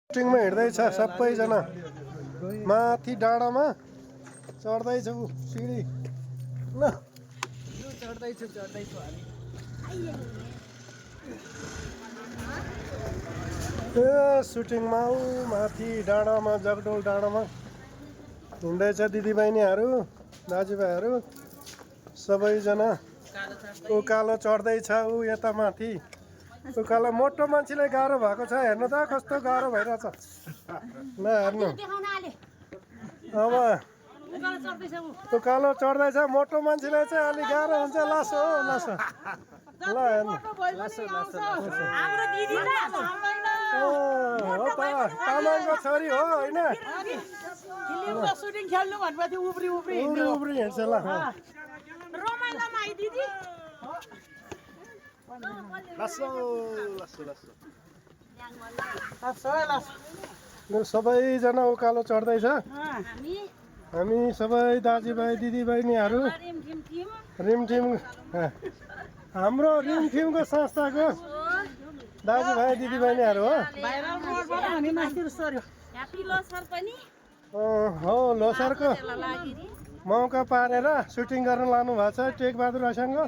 सुटिङमा हिँड्दैछ सबैजना माथि डाँडामा चढ्दैछ ऊ सिँढी ल चढ्दैछु हामी ए सुटिङमा ऊ माथि डाँडामा जगडोल डाँडामा हिँड्दैछ दिदीबहिनीहरू दाजुभाइहरू सबैजना उकालो चढ्दैछ ऊ यता माथि उकालो मोटो मान्छेलाई गाह्रो भएको छ हेर्नु त कस्तो गाह्रो भइरहेछ ल हेर्नु अब उकालो चढ्दैछ मोटो मान्छेलाई चाहिँ अलिक गाह्रो हुन्छ लासो लासो ल हेर्नु हो त तामाङको छोरी हो होइन सुटिङ खेल्नु भनेपछि उब्री उब्री उब्री उब्री हिँड्छ ल सबैजना उकालो चढ्दैछ हामी सबै दाजुभाइ दिदीबहिनीहरू रिमठिम हाम्रो रिमठिमको संस्थाको दाजुभाइ दिदीबहिनीहरू हो लोसारको मौका पारेर सुटिङ गर्न लानु भएको छ टेकबहादुर राईसँग